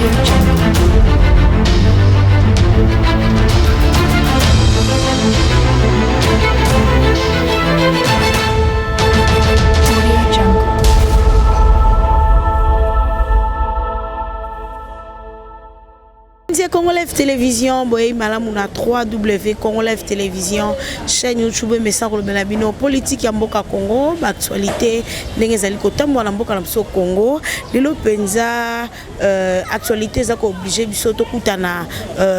Audio Jungle. Audio Jungle. Nzie Congo Live Télévision, boyei malamu na 3W Congo Live Télévision, chaîne YouTube emesa kolobela bino politique ya mboka Congo, ba actualité ndenge ezali kotambola na mboka na biso Congo. Lelo mpenza actualité eza ko oblige biso tokutana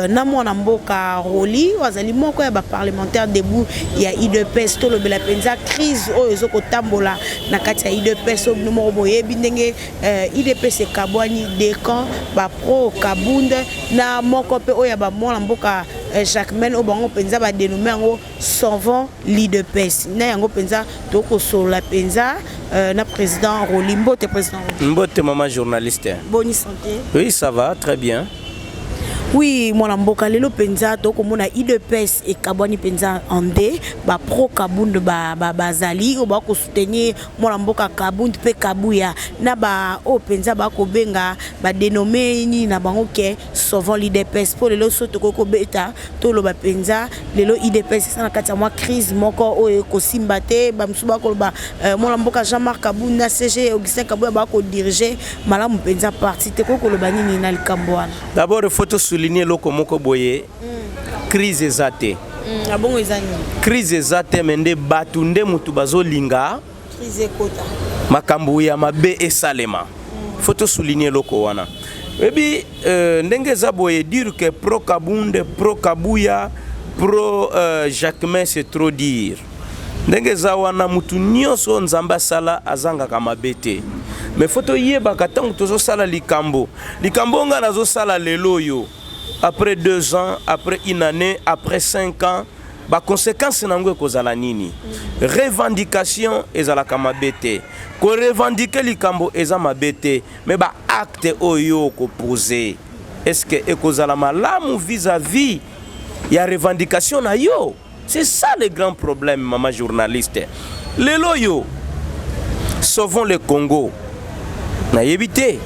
na mwana mboka Roli oyo azali moko ya ba parlementaire debout ya UDPS, tolobela mpenza crise oyo ezo kotambola na kati ya UDPS oyo bino moko boyebi ndenge UDPS ekabwani deux camps, ba pro Kabund na moko mpe oyo ya ba mwana mboka Jacquemain oyo bango mpenza ba dénommé yango Sauvons l'UDPS. Na yango mpenza tokosolola mpenza na président Roli. Mbote président Roli. Mbote maman journaliste. Boni santé? Oui, ça va très bien. Oui, mwana mboka, lelo mpenza tokomona UDPS ekabwani mpenza en deux, ba pro Kabund bazali oyo bakosoutenir mwana mboka Kabund mpe Kabuya na ba oyo mpenza bakobenga badénommé nini na bango ke Sauvons l'UDPS. Mpo lelo so tokoki kobeta, toloba mpenza lelo UDPS eza na kati ya mwa crise moko oyo ekosimba te. Bamosusu bakoloba mwana mboka Jean-Marc Kabund na SG Augustin Kabuya bakodiriger malamu mpenza parti te. Koki koloba nini na likambo wana? D'abord, il faut souligner eloko moko boye: crise eza te. Abongo eza nini? Crise eza te, mais nde bato nde motu bazolinga crise ekota, makambo ya mabe esalema. Faut tosouligner eloko wana. Oyebi ndenge eza boye, dire que pro Kabund, pro Kabuya, pro Jacquemain, c'est trop dire. Ndenge eza wana, mutu nyonso oyo Nzambe asala azangaka mabe te, mais faut toyebaka ntango tozosala likambo. Likambo oyo ngai nazosala lelo oyo, après 2 ans, après une année, après 5 ans, baconséquence nango ekozala nini? Revendication ezalaka mabe te, korevendiquer likambo eza mabe te, mais baacte oyo okopose, est-ce que ekozala malamu vis-à-vis ya revendication na yo? C'est ça le grand problème, mama journaliste. Lelo oyo, Sauvons le Congo, nayebi te,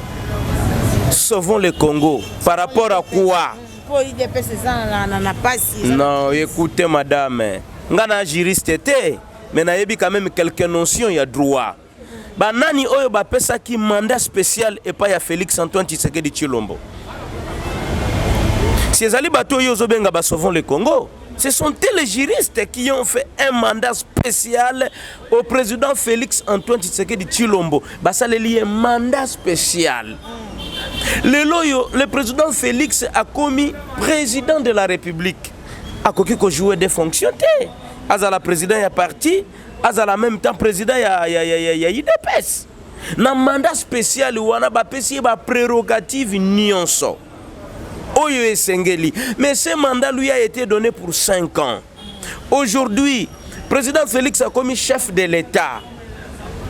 Sauvons le Congo par rapport à quoi? Mpo UDPS eza na pasi. Non, écoutez madame, nga na juriste te, mais nayebi quand même quelques notions ya droit. Banani oyo bapesaki mandat spécial epai ya Félix Antoine Tshisekedi Tshilombo? Si ezali bato oyo ozobenga basauvons le Congo, ce sont eux les juristes qui ont fait un mandat spécial au président Félix Antoine Tshisekedi Tshilombo. Basaleli ye mandat spécial. Lelo oyo le président Félix akomi président de la République, akoki kojouer des fonctions te, azala président ya parti, azala en même temps président ya UDPS. Na mandat spécial wana, bapesi ye baprérogative nyonso oyo esengeli, mais ce mandat lui a été donné pour 5 ans. Aujourd'hui, président Félix akomi chef de l'État,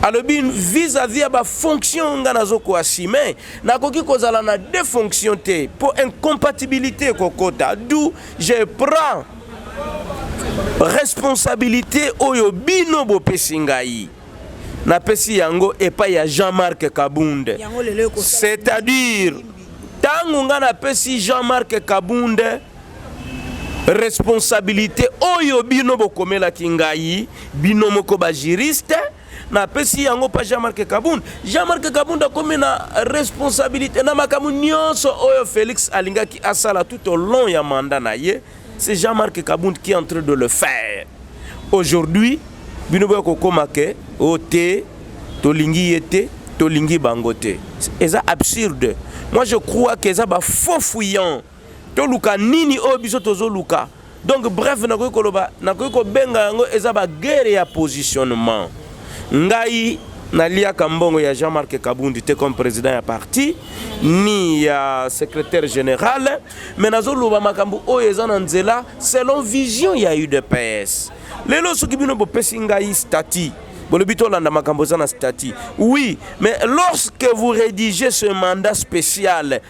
alobi vis-à-vis ya bafonction nga nazokoassumer, nakoki kozala na deux fonctions te mpo incompatibilité ekokota, d'où je prends responsabilité oyo bino bopesi ngai, napesi yango epai ya Jean-Marc Kabund. Yango lelo ekosala. C'est-à-dire, ntango nga napesi Jean-Marc Kabund responsabilité oyo bino bokomelaki ngai, bino moko bajuriste, napesi yango mpa Jean-Marc Kabund. Jean-Marc Kabund akomi na responsabilité na makambo nyonso oyo Félix alingaki asala tout au long ya mandat na ye. C'est Jean-Marc Kabund qui est en train de le faire aujourd'hui. Bino boya kokóma ke o te, tolingi ye te, tolingi bango te, eza absurde. Moi, je crois que eza bafaux fuyant. Toluka nini oyo biso tozoluka? Donc bref, nakoki koloba, nakoki kobenga yango eza baguerre ya positionnement. Ngai naliaka mbongo ya Jean-Marc Kabundi te comme président ya parti ni ya secrétaire général, mais nazoloba makambo oyo eza na nzela selon vision ya UDPS. Lelo soki bino bopesi ngai statut, bolobi tolanda makambo eza na statut, oui, mais lorsque vous rédigez ce mandat spécial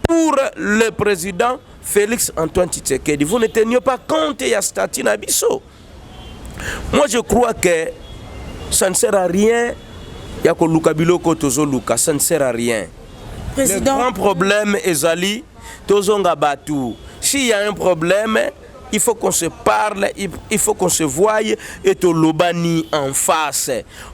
pour le président Félix Antoine Tshisekedi, vous ne teniez pas compte ya statut na biso. Moi, je crois que ça ne sert à rien ya koluka biloko tozoluka, ça ne sert à rien. Président. Le grand problème ezali tozonga bato. S'il y a un problème, il faut qu'on se parle, il faut qu'on se voie et tolobani en face,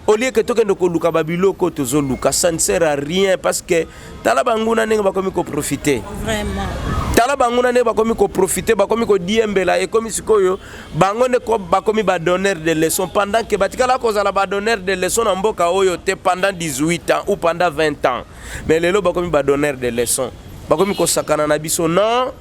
au lieu que tokende koluka babiloko tozoluka. Ça ne sert à rien, parce que tala banguna ndenge bakomi koprofite. Vraiment. Tala banguna ndenge bakomi koprofite, bakomi kodiembela. Ekomi sikoyo bango nde bakomi badonneur de leçon, pendant que batikala kozala badonneur de leçon na mboka oyo te pendant 18 ans ou pendant 20 ans. Mais lelo bakomi badonneur de leçon, bakomi kosakana na biso. Non,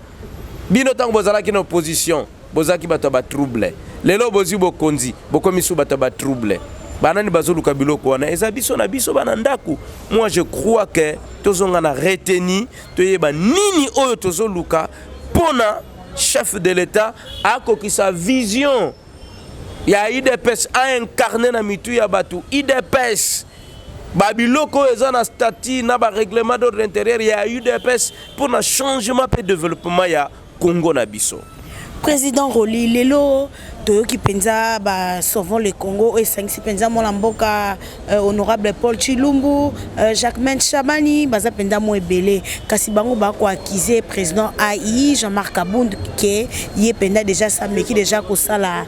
bino ntango bozalaki na opposition, bozalaki bato ya batrouble. Lelo bozwi bokonzi, bokomi su bato ya batrouble. Banani bazoluka biloko wana? Eza biso na biso bana ndako. Moi, je crois que tozonga na reteni, toyeba nini oyo tozoluka mpona chef de l'État akokisa vision ya UDPS, aincarne na mitu ya bato UDPS babiloko oyo eza na statut na barèglement d'ordre intérieur ya UDPS mpona changement mpe développement ya Congo na biso. Président Roli, lelo toyoki mpenza basauvons le Congo oyo esangisi mpenza mwana mboka honorable Paul Chilumbu, Jacquemain Shabani, baza mpenza mo ebele. Kasi bango bakoaccuser président ai Jean-Marc Kabund ke ye mpenza déjà sameki déjà kosala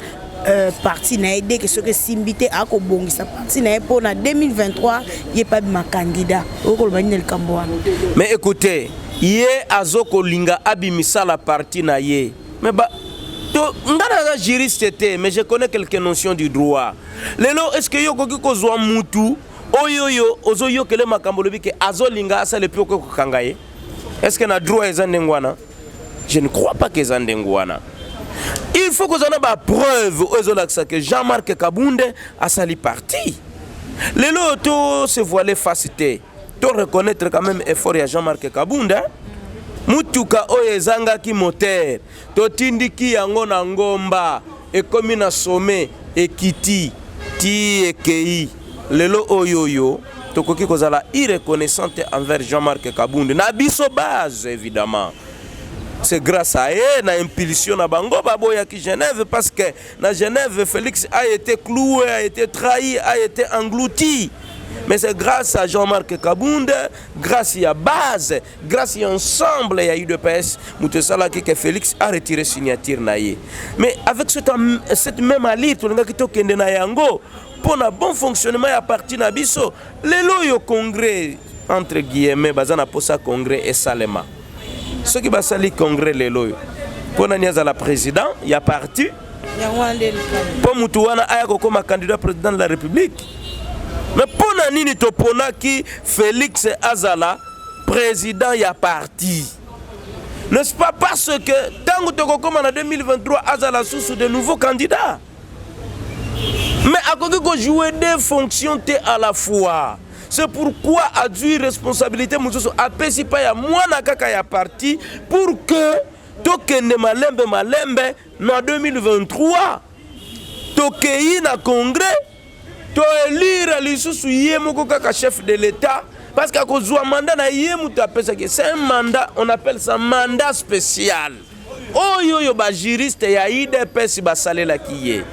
parti na ye deke soki esimbi te, akobongisa parti na ye mpo na 2023 ye mpe abima candidat. Okoloba nini likambo wana? Mais écoutez, ye azokolinga abimisala parti na ye, mais ba to nga naza juriste te, mais je connais quelques notions du droit. Lelo, est ce que yo okoki kozwa mutu oyo oyo ozoyokele makambo, olobi ke azolinga asala, epi okoki kokanga ye? Est ce que na droit eza ndenge wana? Je ne crois pas ke eza ndenge wana. Il faut kozala na bapreuve oyo ezolakisa ke Jean-Marc Kabunde asali parti. Lelo to se voile face te, to reconnaître quand même effort ya Jean-Marc Kabunde. Mutuka oyo ezangaki moteur, totindiki yango na ngomba, ekomi na sommet, ekiti ti ekei. Lelo oyo oyo tokoki kozala irreconnaissante envers Jean-Marc Kabunde na biso base? Évidemment, c'est grâce à ye na impulsion na bango baboyaki Genève, parce que na Genève, Félix a été cloué, a été trahi, a été englouti. Mais c'est grâce à Jean-Marc Kabund, grâce à base, grâce à ensemble ya UDPS moto esalaki ke Félix a retiré signature na ye. Mais avec cette même allure, tolingaki tokende na yango mpo na bon fonctionnement ya parti na biso. Lelo oyo congrès, entre guillemets, baza na posa congrès esalema. Soki basali congrès lelo oyo, mpo nani azala président ya parti? Yango wana nde likambo. Mpo mutu wana aya kokóma candidat président de la République. Mais mpo na nini toponaki Félix azala président ya parti? N'est-ce pas parce que ntango tokokóma na 2023, azala susu de nouveaux candidats? Mais akoki kojouer deux fonctions te à la fois. C'est pourquoi azwi responsabilité mosusu, apesi pa ya mwana kaka ya parti, pour que tokende malembe malembe na 2023, tokei na congrès, toélire lisusu ye moko kaka chef de l'État, parce que akozwa mandat na ye moto apesaki. C'est un mandat, on appelle ça mandat spécial, oyo oyo bajuriste ya UDPS basalelaki ye.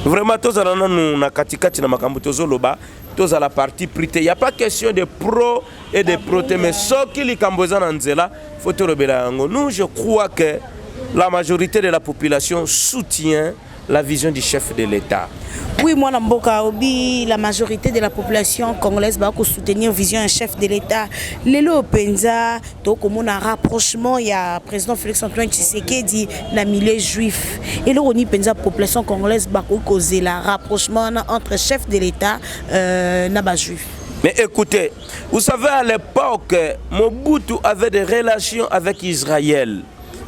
Vraiment, tozala nanu na katikati na makambo tozoloba, tozala parti pris te. Y a pas question de pro et de pro te, mais soki likambo eza na nzela, faut tolobela yango. Nous, je crois que la majorité de la population soutient la vision du chef de l'État. Oui, mwana mboka obi, la majorité de la population congolaise va soutenir vision un chef de l'État. Lelo penza tokomona rapprochement ya président Félix Antoine Tshisekedi na milieu juif. Eloko ni penza population congolaise bakoki kozela rapprochement entre chef de l'État na ba juif? Mais écoutez, vous savez, à l'époque, Mobutu avait des relations avec Israël.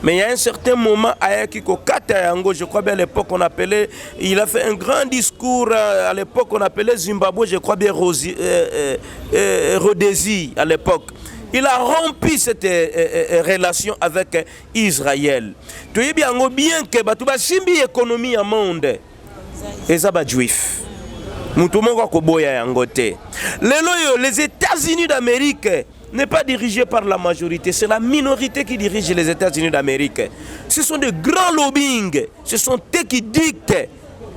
Mais il y a un certain moment, ayaki kokata yango, je crois bien à l'époque on appelait, il a fait un grand discours, à l'époque on appelait Zimbabwe, je crois bien Rosi, Rhodésie à l'époque. Il a rompu cette relation avec Israël. Tu bien bien que bato basimbi économie ya monde eza ba juif. Mutu moko akoboya yango te. Lelo oyo, les États-Unis d'Amérique n'est pas dirigé par la majorité, c'est la minorité qui dirige les États-Unis d'Amérique. Ce sont de grands lobbying, ce sont eux qui dictent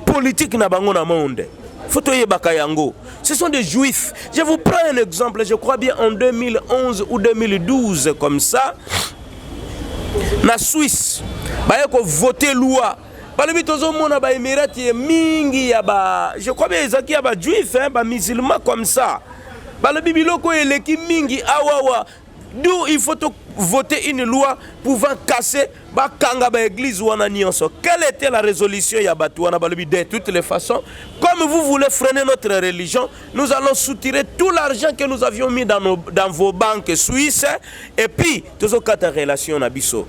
politique na bango na monde. Faut toyebaka yango. Ce sont des juifs. Je vous prends un exemple, je crois bien en 2011 ou 2012 comme ça, na Suisse, baye ko voter loi. Balobi tozomona ba Emirati mingi ya ba, je crois bien ezalaki ya ba juif, hein, ba musulmans comme ça. Balobi biloko eleki mingi awawa. D'où il faut voter une loi pouvant casser bakanga ba église wana nyonso. Quelle était la résolution ya bato wana? Balobi, de toutes les façons, comme vous voulez freiner notre religion, nous allons soutirer tout l'argent que nous avions mis dans vos banques suisses et puis tozokata relation na biso.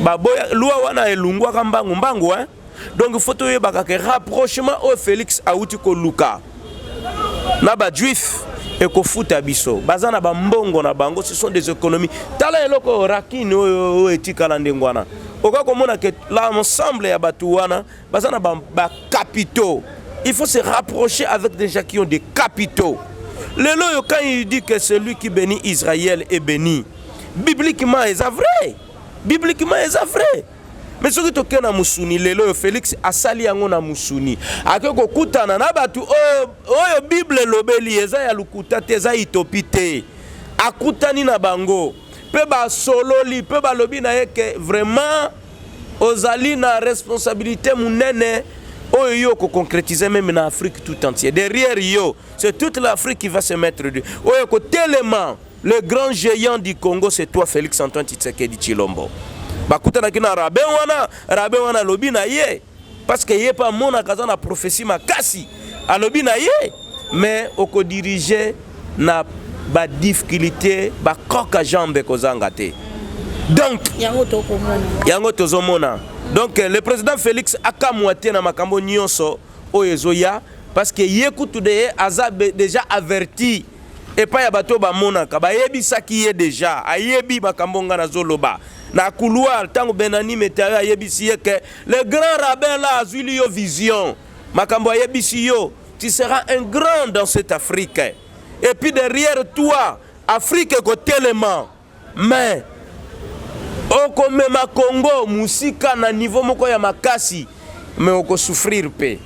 Baboya loi wana, elungwaka mbangu mbangu, hein? Donc il faut toyebaka ke rapprochement oyo Félix auti koluka na bajuif ekofuta biso. Baza na bambongo na bango, ce sont des économies. Tala eloko oyo rakini oyo oyo etikala ndenge wana, okoki komona ke l'ensemble ya bato wana baza na bacapitaux. Il faut se rapprocher avec des gens qui ont des capitaux. Lelo oyo, quand il dit que celui qui bénit Israël est béni, bibliquement eza vrai, bibliquement eza vrai. Mais soki tokei na musuni, lelo oyo Félix asali yango na musuni, ake kokutana na bato oyo, oyo Bible elobeli, eza ya lokuta te, eza utopie te. Akutani na bango mpe basololi mpe balobi na ye ke vraiment ozali na responsabilité monene oyo yo okoconcrétiser même na Afrique tout entier. Derrière yo, c'est toute l'Afrique qui va se mettre de oyo kotelema. Le grand géant du Congo, c'est toi, Félix Antoine Tshisekedi Tshilombo. Bakutanaki na rabbin wana. Rabbin wana alobi na ye, parce que ye mpe amonaka aza na prophétie makasi, alobi na ye: mais okodirige na badifficulté, bacroc-en-jambe ekozanga te. Donc yango tokomona. Yango tozomona. Donc le président Félix akamwa te na makambo nyonso oyo ezoya, parce que ye kutu de ye aza déjà averti epai ya bato oyo bamonaka, bayebisaki ye déjà. Ayebi makambo nga nazoloba na couloir. Ntango Benani Metayo ayebisi ye ke le grand rabbin là azwili yo vision, makambo ayebisi yo: tu seras un grand dans cette Afrique et puis derrière toi Afrique ekotelema, mais okomema Congo mosika na niveau moko ya makasi, mais okosouffrir mpe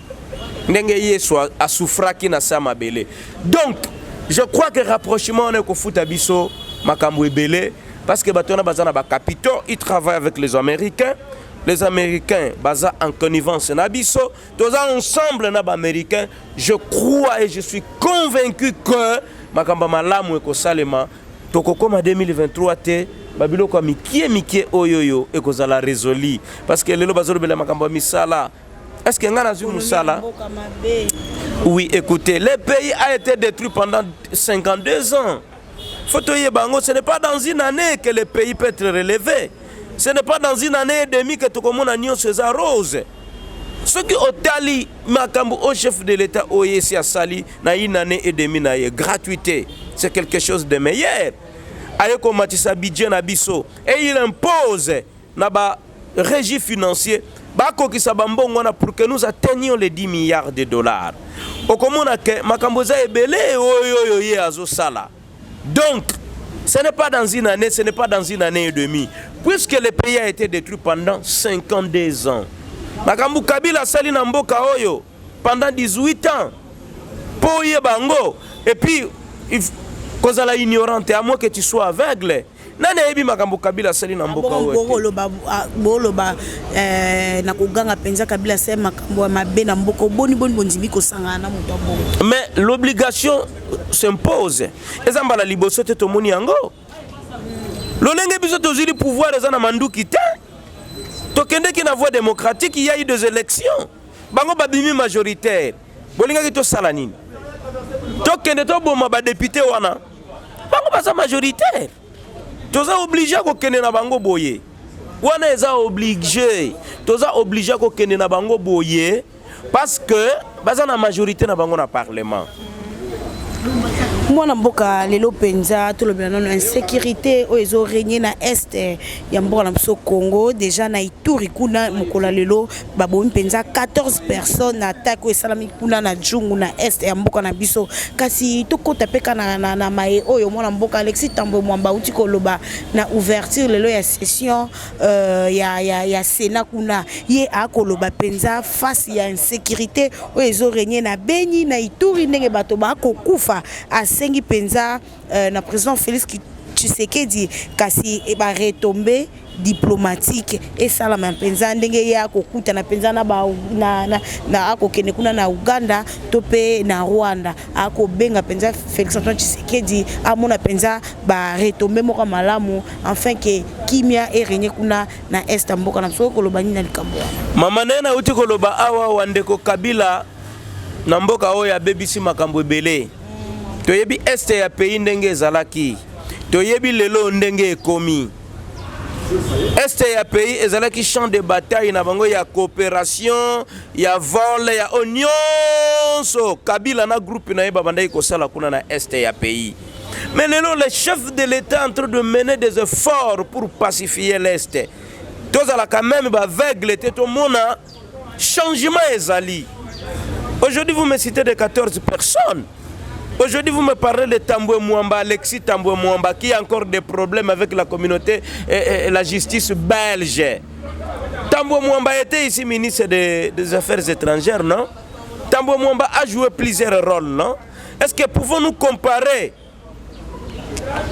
ndenge Yesu asouffraki na sa mabele. Donc je crois que rapprochement wana ekofuta biso makambo ebele, parce que bato wana baza na bacapitaux. Ils travaillent avec les Américains. Les Américains baza en connivence na biso, toza ensemble na baaméricain. Je crois et je suis convaincu que makambo ya malamu ekosalema. Tokokóma 2023 te, babiloko ya mike mike oyo oyo ekozala résolu, parce que lelo bazolobela makambo ya misala. Est ce que ngai nazwi mosala? Mboka mabe. Oui, écoutez, le pays a été détruit pendant 52 ans. Faut toyeba yango, ce n'est pas dans une année que le pays peut être relevé. Ce n'est pas dans une année et demie que tokomona nyonso eza rose. Soki otali makambo au chef de l'État oyo esi asali na une année et demie na ye, gratuité, c'est quelque chose de meilleur. Aye komatisa budget na biso et il impose na ba régie financier bakokisa bambongo wana pour que nous atteignions les 10 milliards de dollars. Okomona ke makambo eza ebele oyo oyo ye azosala. Donc ce n'est pas dans une année, ce n'est pas dans une année et demie, puisque le pays a été détruit pendant 52 ans. Makambo Kabila asali na mboka oyo pendant 18 ans, mpo oyeba yango et puis kozala ignorante, à moins que tu sois aveugle, nani ayebi makambo Kabila asali na mboka oyo te? Boloba, boloba na koganga mpenza, Kabila asali makambo ya mabe na mboka. Boni boni bondimi kosangana na moto ya bongo? Mais l'obligation s'impose. Eza mbala liboso te tomoni yango. Lolenge biso tozwili pouvoir eza na manduki te, tokendeki na voie démocratique. Il y a eu des élections, bango babimi majoritaire. Bolingaki tosala nini? Tokende toboma badéputé wana? Bango baza majoritaire, toza obligé kokende na bango boye. Wana eza obligé, toza obligé kokende na bango boye parce que baza na majorité na bango na parlement. Mwana mboka, lelo mpenza tolobela nano insécurité oyo ezorégner na Est ya mboka na biso Congo. Déjà na Ituri kuna, mokolo ya lelo babomi mpenza 14 personnes na attaque oyo esalami kuna na Djugu, na Est ya mboka na biso. Kasi tokɔta mpe ka na maye oyo mwana mboka Alexis Tambwe Mwamba auti koloba na ouverture lelo ya session ya Sénat kuna. Ye akoloba mpenza face ya insécurité oyo ezorégner na Beni, na Ituri, ndenge bato bakokufa, asengi mpenza na président Félix Tshisekedi kasi baretombées diplomatique esalama mpenza, ndenge ye akokutana mpenza na akokende kuna na Uganda to mpe na Rwanda, akobenga mpenza Félix Antoine Tshisekedi amona mpenza baretombées moko malamu afin que kimia erégner kuna na Est ya mboka na biso. Koloba nini na likambo wana? Mama, naye nauti koloba awa wa ndeko Kabila na mboka oyo abebisi makambo ebele. Toyebi Est ya pays ndenge ezalaki, toyebi lelo ndenge ekomi. Est ya pays ezalaki champ de bataille na bango ya coopération, ya vol, ya oyo nyonso Kabila na groupe na ye babandaki kosala kuna na Est ya pays. Mais lelo, le chef de l'État en train de mener des efforts pour pacifier l'Est. Tozalaka même baaveugle te, tomona changement ezali. Aujourd'hui, vous me citez de 14 personnes. Aujourd'hui, vous me parlez de Tambwe Mwamba, Alexis Tambwe Mwamba, qui a encore des problèmes avec la communauté et la justice belge. Tambwe Mwamba était ici ministre des Affaires étrangères, non? Tambwe Mwamba a joué plusieurs rôles, non? Est-ce que pouvons-nous comparer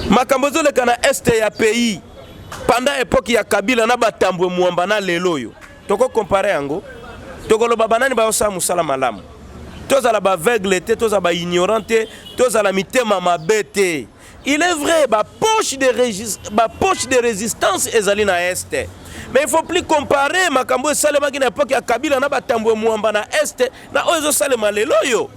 makambo ezoleka na Est ya pays pendant époque ya Kabila na baTambwe Mwamba na lelo oyo? Tokocomparer yango, tokoloba banani bazosala mosala malamu? Tozala baaveugle te, tozala baignorant te, tozala mitema mabe te. Il est vrai, bapoche de résistance ezali na Est, mais il faut plus comparer makambo esalemaki na époque ya Kabila na baTambwe Mwamba na Est na oyo ezosalema lelo oyo.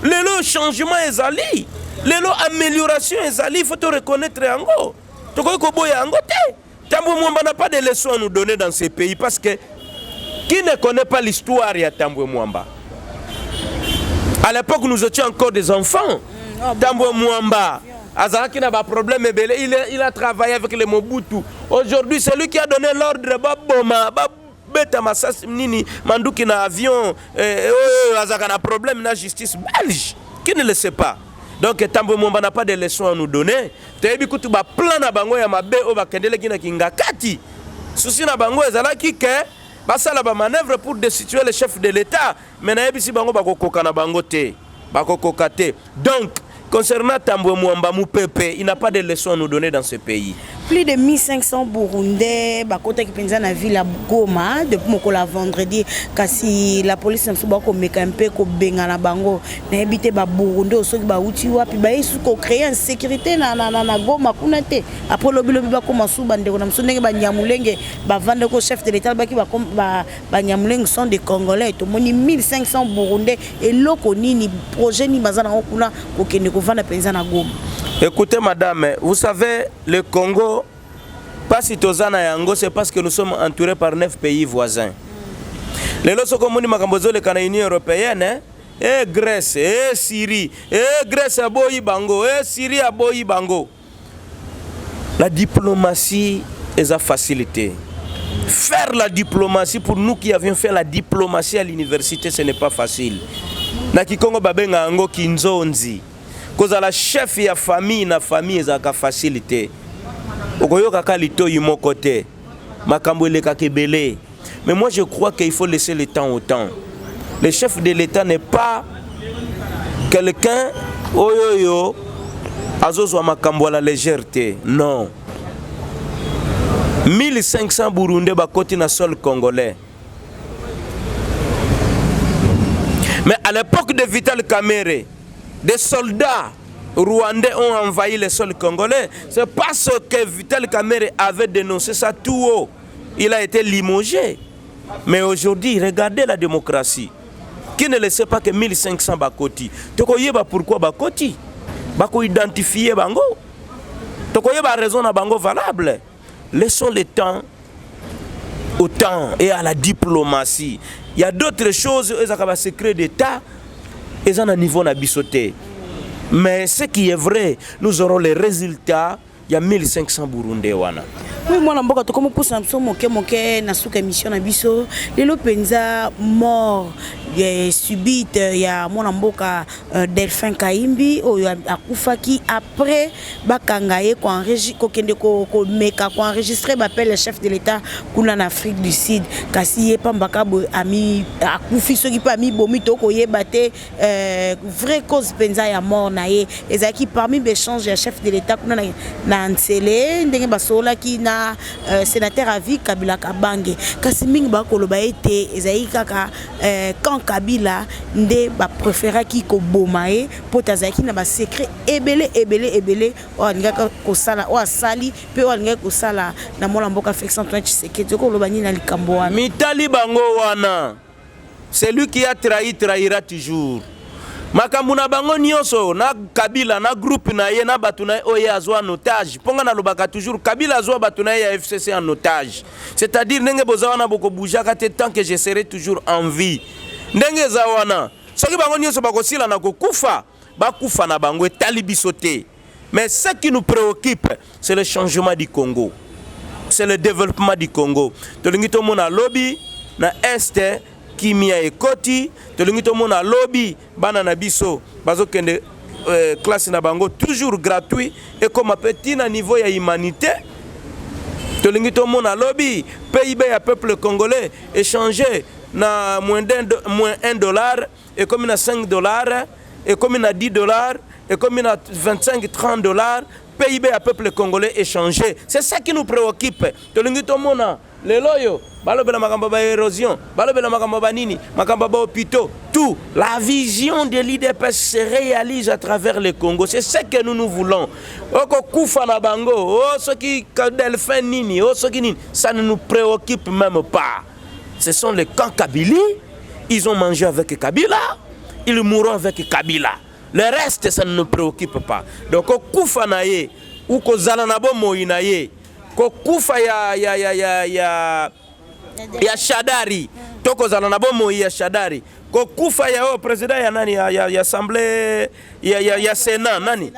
Lelo changement ezali, lelo amélioration ezali, il faut to reconnaître yango, tokoki koboya yango te. Tambwe Mwamba n'a pas de leçon à nous donner dans ce pays, parce que qui ne connaît pas l'histoire ya Tambwe Mwamba? À l'époque, nous étions encore des enfants. Tambwe Mwamba azalaki na baproblème ebele. Il a travaillé avec les Mobutu. Aujourd'hui, c'est lui qui a donné l'ordre baboma, babeta masasi nini, manduki na avion. Oyo azalaka na problème na justice belge, qui ne le sait pas? Donc Tambwe Mwamba n'a pas de leçon à nous donner. Toyebi kutu baplan na bango ya mabe oyo bakendeleki na Kingakati. Souci na bango ezalaki ke basala bamanœuvre pour destituer le chef de l'État, mais nayebisi bango, bakokoka na bango te, bakokoka te. Donc concernant Tambwe Mwamba Mupepe, il n'a pas de leçon à nous donner dans ce pays. Plus de 1500 Burundais bakotaki mpenza na ville ya Goma depuis mokolo ya vendredi, kasi la police na biso bakomeka mpe kobengana bango. Nayebi te Baburundais oyo soki bauti wapi, bayesu kocréer insécurité na Goma kuna te. Après lobilobi bakoma su bandeko na biso, ndenge Banyamulenge bavandaki, chef de l'État baki Banyamulenge sont des Congolais. Tomoni 1500 Burundais, eloko nini, projet nini baza nango kuna kokende kovanda mpenza na Goma? Écoutez madame, vous savez, le Congo, pas si toza na yango, c'est parce que nous sommes entourés par neuf pays voisins. Lelo soki omoni makambo ezoleka na Union européenne, e Grèce, e Syrie, e Grèce aboyi bango, e Syrie aboyi bango. La diplomatie eza facilité. Faire la diplomatie, pour nous qui avions fait la diplomatie à l'université, ce n'est pas facile. Na Kikongo babenga yango kinzonzi. Kozala chef ya famille na famille ezalaka facile te. Okoyokaka litoi moko te, makambo elekaka ebele. Mais moi, je crois qu'il faut laisser le temps au temps. Le chef de l'État n'est pas quelqu'un oyo oyo azozwa makambo ya la légèreté, non. 1500 Burundais bakoti na sol congolais, mais à l'époque de Vital Kamerhe, des soldats rwandais ont envahi le sol congolais. C'est parce que Vital Kamerhe avait dénoncé ça tout haut. Il a été limogé. Mais aujourd'hui, regardez la démocratie. Qui ne le sait pas que 1500 bakoti? Tokoyeba pourquoi bakoti? Bako identifier bango. Tokoyeba raison na bango valable. Laissons le temps au temps et à la diplomatie. Il y a d'autres choses, eza ba secret d'État, eza na niveau na biso te. Mais ce qui est vrai, nous aurons les résultats ya 1500 Burundais wana. Oui, mwana mboka, tokomi pusa na biso moke moke na suka émission na biso. Lelo mpenza, mort subite ya mwana mboka Delphin Kahimbi, oyo akufaki après bakanga ye kokende komeka koenregistrer baappel ya chef de l'État kuna na Afrique du Sud. Kasi ye pambaka boye akufi, soki mpe amibomi, tokoyeba te. Vraie cause mpenza ya mort na ye ezalaki parmi baéchange ya chef de l'État kuna na Nsele, ndenge basololaki na sénateur à vie Kabila Kabange. Kasi mingi bakoloba ete ezalaki kaka camp Kabila nde bapréféraki koboma ye, mpo te azalaki na basecret ebele ebele ebele oyo alingaki kosala, oyo asali mpe oyo alingaki kosala na mwana mboka Félix Antoine Tshisekedi. Okoloba nini na likambo wana? Mitali bango wana. Celui qui a trahi trahira toujours. Makambo na bango nyonso, na Kabila, na groupe na ye, na bato na ye oyo azwa en otage, mpo nga nalobaka toujours, Kabila azwa bato na ye ya FCC en otage, c'est-à-dire ndenge boza wana, bokobougeaka te tant que je serai toujours en vie. Ndenge eza wana, soki bango nyonso bakosila na kokufa, bakufa na bango, etali biso te. Mais ce qui nous préoccupe, c'est le changement du Congo, c'est le développement du Congo. Tolingi tomona lobi na Est kimia ekoti. Tolingi tomona lobi bana na biso bazokende classe na bango toujours gratuit, ekoma mpe ntina niveau ya humanité. Tolingi tomona lobi PIB ya peuple congolais échange na moins 1 dollar ekomi na 5 dollar, ekomi na 10 dollar, ekomi na 25, 30 dollars. PIB ya peuple congolais échangé, c'est ça qui nous préoccupe. Tolingi tomona lelo oyo balobela makambo ya baérosion, balobela makambo ya banini, makambo ya bahôpitaux, tout. La vision de l'UDPS se réalise à travers le Congo, c'est ce que nous nous voulons. Okokufa na bango o, soki Delphin nini o, soki nini, ça ne nous préoccupe même pas. Ce sont les camps Kabili, ils ont mangé avec Kabila, ils mourront avec Kabila. Le reste, ça ne nous préoccupe pas. Donc kokufa na ye ou kozala na bomoi na ye, kokufa ya Shadari to kozala na bomoi ya Shadari, kokufa ya oyo président ya nani, ya assemblée, ya Sénat, nani,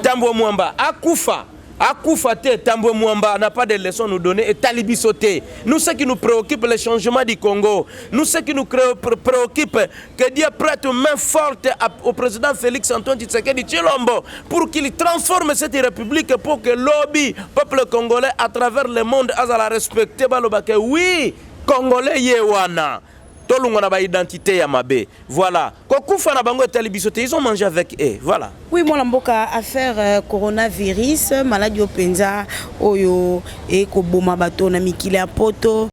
Tambwe Mwamba, akufa, akufa te, Tambwe Mwamba n'a pas de leçon à nous donner, etali biso te. Nous, ce qui nous préoccupe, le changement du Congo. Nous, ce qui nous préoccupe, que Dieu prête main forte au président Félix Antoine Tshisekedi Tshilombo pour qu'il transforme cette république, pour que lobi peuple congolais à travers le monde azala respecté, baloba ke oui, Congolais ye wana. Tolongwa na baidentité ya mabe. Voilà, kokufa na bango etali biso te, ils ont mangé avec eux, voilà. Oui, mwana mboka, affaire coronavirus, maladie oyo mpenza oyo ekoboma bato na mikili ya Poto.